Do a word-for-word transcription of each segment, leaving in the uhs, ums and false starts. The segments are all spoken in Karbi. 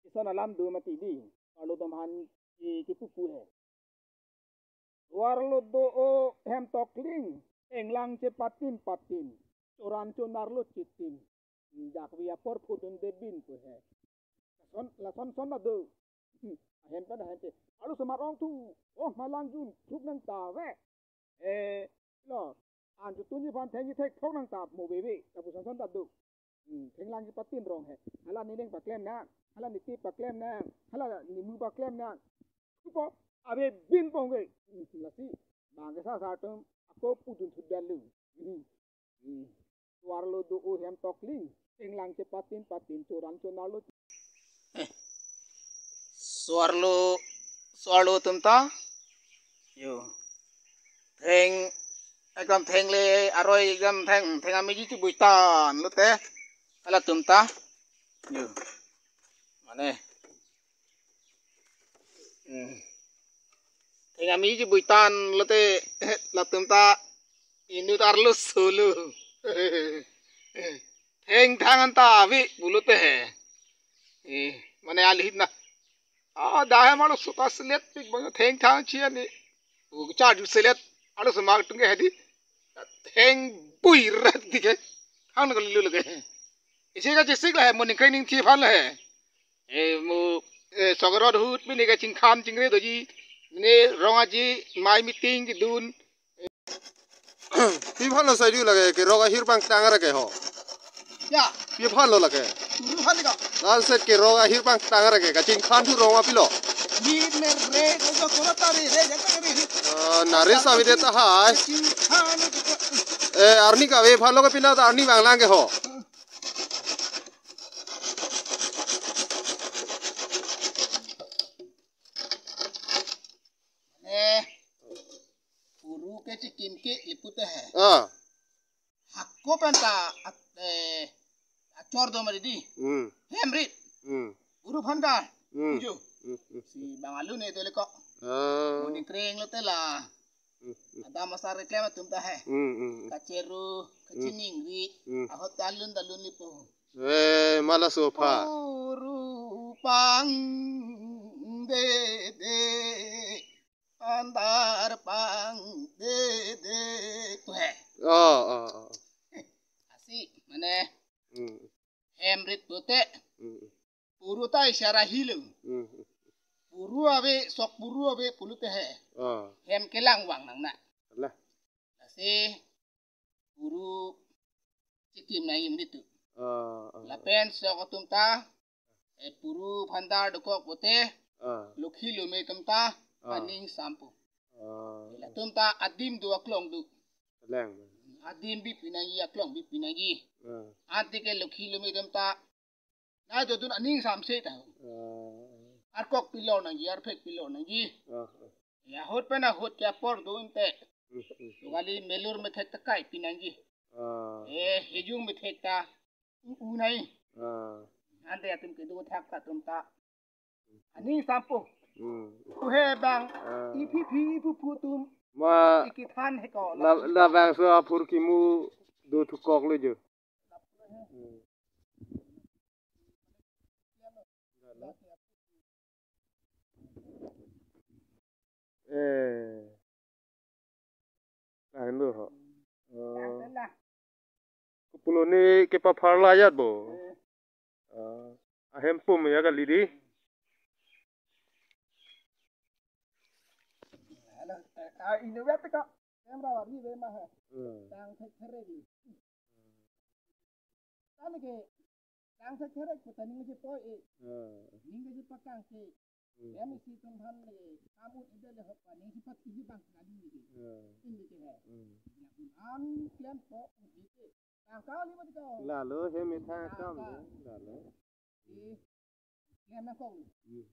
Ison alam do mati di. Arlo atum aphan ki, kipupu he. Tovar lo do-o hem tokling, thenglang chepatin patin, choran chonar lo chitin, jakvi apor phudun debin pu he. Lason, lason son ta do. Hmm, ahem pen ahem te. Arlosomar ong thu, ong malang jun, thuk nang ta ve. Eh, lo, an jutun ji aphan theng ji thek thok nang ta mo veve, lapuson son ta do. Hmm, thenglang chepatin rong he. Hala neleng paklem nang, hala niti paklem nang, hala nimu paklem nang. Thupo, ave bin pong ve. Hmm, lasi, bang kesa sa atum, ako pudun thudal lu. Hmm. Hmm. Tovar lo do-o hem tokling, thenglang chepatin patin, choran chonar lo. Eh. Tovar lo, tovar lo atum ta. Yo. Theng, ekdom theng le, aroi ekdom theng, theng amiji chibui tan lote. Halatum ta. Yo. Mane. Hmm. Theng amiji chibui tan lote, latum ta inut arlo solo. Thengthang anta ave pulote he. Eh, mane alihit na. Ah, dah he malo sota selet pik bang thengthang chian ni. Bu char ju selet. Arlosomar atum ke hedi. Theng bui rat di ke. Hang na kalilu lage. Isi kachesik la he, mo ningkreng ningthi aphan la he. Eh, mo, eh, sogarot ahut, mini kachingkham chingri doji, mini rong aji, mai meeting kedun. Pi aphan lo sai du lake, kerok ahir pangtang ra ke ho. Ya. Pi aphan lo lake. Turu aphan ka. Lason kerok ahir pangtang ra ke, kachingkhan thu rong apilo. Ni mer re, ko ko ta re, re, ja ta re. Ah, nare sabi de ta hai. Kachingkhan. Eh, arni kave aphan lo ke pina ta arni vanglang ke ho. Eh, puru ke chikim ke liput he. Ah. Hako pen ta at-, eh, achor do mari di. Hmm. Hem rit. Hmm. Puru aphan ta. Hmm. Uju. Hmm, hmm. Si bang alu ne dole ko. Ah. Mo ningkreng lote la. Hmm, hmm. Adam asar reklem atum ta he. Hmm, hmm, hmm. Kacheru, hmm, kachiningri. Hmm. Ahot ta lun ta lun lipo. Eh, ma laso aphan. Puru pangdede, andar pangdede. Pu he. Oh, oh, oh. Asi, mane. Hmm. Hem rit pute. Hmm. Puru ta isara hilo. Hmm. Puru ave, sok puru ave pulote he. Oh. Hem kelang vang nang na. Lah. Lasi puru chikim nang im ditu. Ah, ah. Lapen sok atum ta, eh, puru aphan ta dokok pute, ah, lokhi lome atum ta, ah, aning sampo. Ah. Latum ta adim do aklong do. Lang. Adim bi pinangji, aklong bi pinangji. Ah. Ante ke lokhi lome atum ta, na dodun aning samse ta. Ah. Arkok pilor nangji, arphek pilor nangji. Ah, ah. Ya, ahut pen ahut ke apor do ante. Hmm, hmm. Kali melur methek ta kai pinangji. Ah. Eh, hejung methek ta u, u nai. Ah. Ante atum kedo thak ta atum ta. Aning sampo. Hmm. Pu he bang. Ah. Iphi phi iphu phu atum. Ma. Ikethan he ko. La, labangso aphurkimo do thukok lo jo. Hmm. Eh. Lahenlo ho. Oh. Pulo ni kepaphar la ajat bo. Eh. Ah, ahem pum ya kali di. Hello. Ah, ini wet ka. Camera warni be ma he. Hmm. Tang thek therek ni. Tang ke, tang thek therek puta ning si poi e. Hmm. Ning si pakang si. Hmm. Em isi atum aphan le, kamu ide le hok pa, ning si pat isi bang kali ni ke. Hmm. Ini ke he. Hmm. An klem po, ini ke. Tang kali ma ke. Lalo, he methang kam le, lalo. Eh, klem nangkok. Hmm.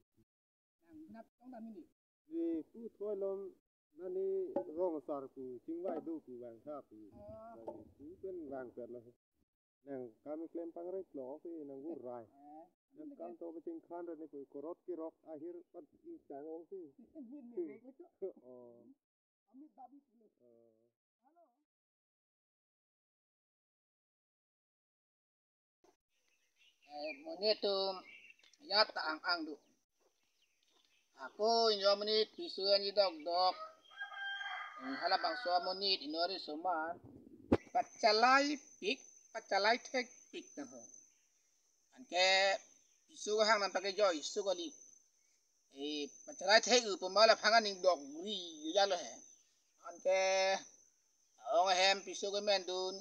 Nang nap tong dam ini. Ni pu thoi lom nani rong asar pu chingvai do pu vangtha pu. Oh. Pu pen vangpet lo. Nang kam klem pangre klok ke nang gu rai. Eh. Nang kam to kachingkhan ra ni pu korot kerok ahir pat ingtang ong si. Min ni rek lo. Oh. Amit babi pulo. Oh. Hello. Eh, mo netum Ya ta ang-ang do. Ako inyo amonit piso an idok dok. Hmm, halabangso amonit inori soman. Pachalaipik, pachalaithekpik na ho. Anke piso hang nan pake joy so kali. E pachalaithek u puma la phangan ning dok ri ya lo he. Anke ong hem piso ke men dun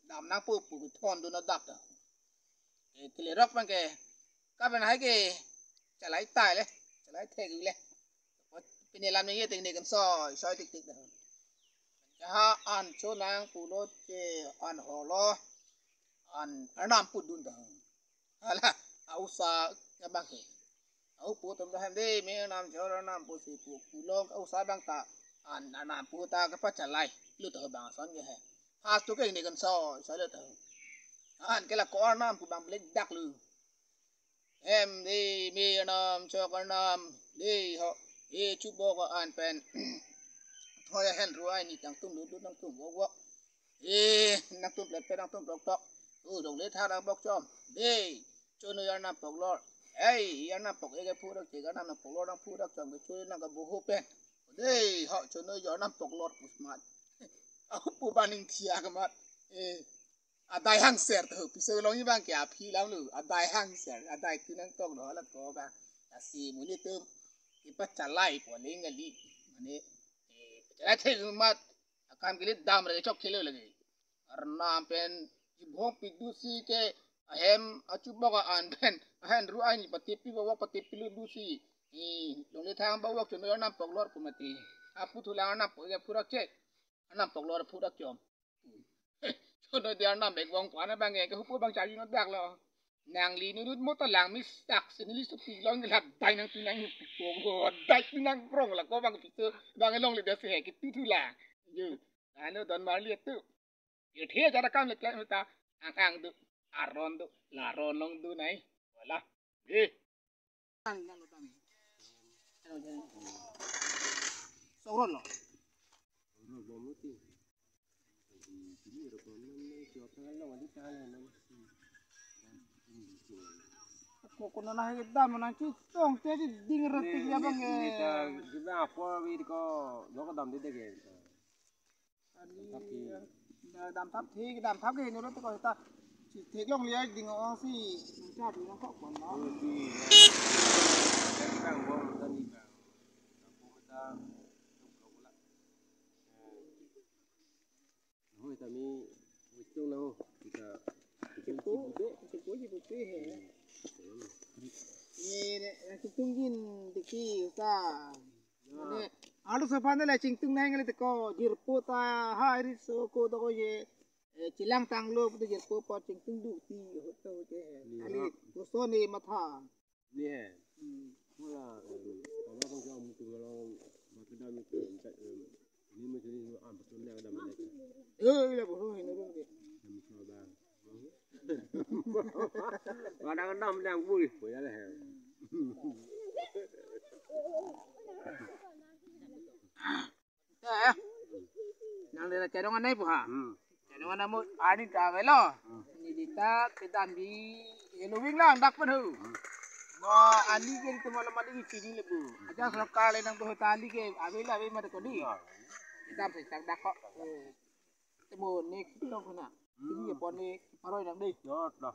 dam nangpo pu thon dun adap ta. E kelerok abangke kaben hai ke chalai tai le, chalaithek u le. Pini lam ni ye ting ni kan soi, soi tik tik dah. Jaha an cho nang pulo che an holo an arnam pudun dah. Hala, ausa abangke. Au pu tum dah hem de, me arnam chor arnam pusi pu pulong ausa abang ta an arnam pu ta kepachalai. Lu ta bang ason ke he. Pas tu ke ni kan soi, soi lu ta. An ke la ko arnam pu bang blek dak lu. Hem de me arnam chok arnam de ho. E chubok an pen. Thoi ahen ruai ni tangtum dudut nangtum wok wok. E nangtum plepet nangtum tok tok. U dong le thara bok chom. De. Chonoi arnam poklor. Ei arnam pok eke phurak chek arnam nang poklor nang phurak chom ke chonoi nang ke boho pen. De ho chonoi arnam poklor pusmat. Au pu baning thia kemat. E. Adai hangser tu, piso long ibang ke aphi lam lu, adai hangser, adai tu nangkok do la ko bang. Lasi monit tum, kepachalai po ling kali, mane, eh, pachalai thek mat, akam kili dam re chok khelo lagi. Arnam pen, ibhong pidusi ke, ahem, achubok an pen, ahen ruai ni patepi bawak patepi lu dusi. Eh, longle thang bawak chonoi arnam poklor pu mati. Apu thulang arnam pok eke phurak chek, arnam poklor phurak chom. Chonoi de arnam bek vong pan abang ke hupo bang charju no dak lo. Nangli nurut mo ta lang mis tak senili supi long la dai nang tu nang pong ho dai tu nang prong la ko bang pitu bang long le dasi he kitu tu la. Yo. Ano don marli tu. Yo the jara kam le klem ta ang ang du aron du laron long du nai. Wala. Eh. Sokron lo. Ko kono na hai dam na ki tong te di ding rat ti ya bang. Ni ta giba apor wi ko lo ko dam de de ke. Ani, na dam thap thik, dam thap ke nurut ko ta. Si thik long liya ding ong si, cha di nang kok kon na. Hoi tami witung na ho. Kita Chingtung, chingtung ji puti he. Ni, ni, chingtung jin diki usa. Mane, alu sopan le chingtung nang le teko, jirpo ta, ha, iri so ko do ko ye, eh, chilang tanglo, putu jirpo pa chingtung du ti, hoto je. Ni ali, ha. Koso ni matha. Ni he. Hmm. Hala, eh, kama kong sa mutu malong, makeda mutu, eh, ini mutu ni, ah, betul ni ada mana. Eh, ila boho, ini boho. Yang mutu ada. Kadang-kadang bilang, "Wih, boya leh." Eh, nang dera chadong anai pu ha. Hmm. Chadong anai mo ani ta velo. Hmm. Ni dita kedam di eloving lang dak pen hu. Hmm. Mo ani ke itu malam ani ke chini lebu. Aja sorkar le nang doho ta ani ke avel avel mata kodi. Ya. Kedam se tak dak kok. Eh. Temo next tong kena. Hmm. Ini ya pon ni paroi nang deh. Jot dah.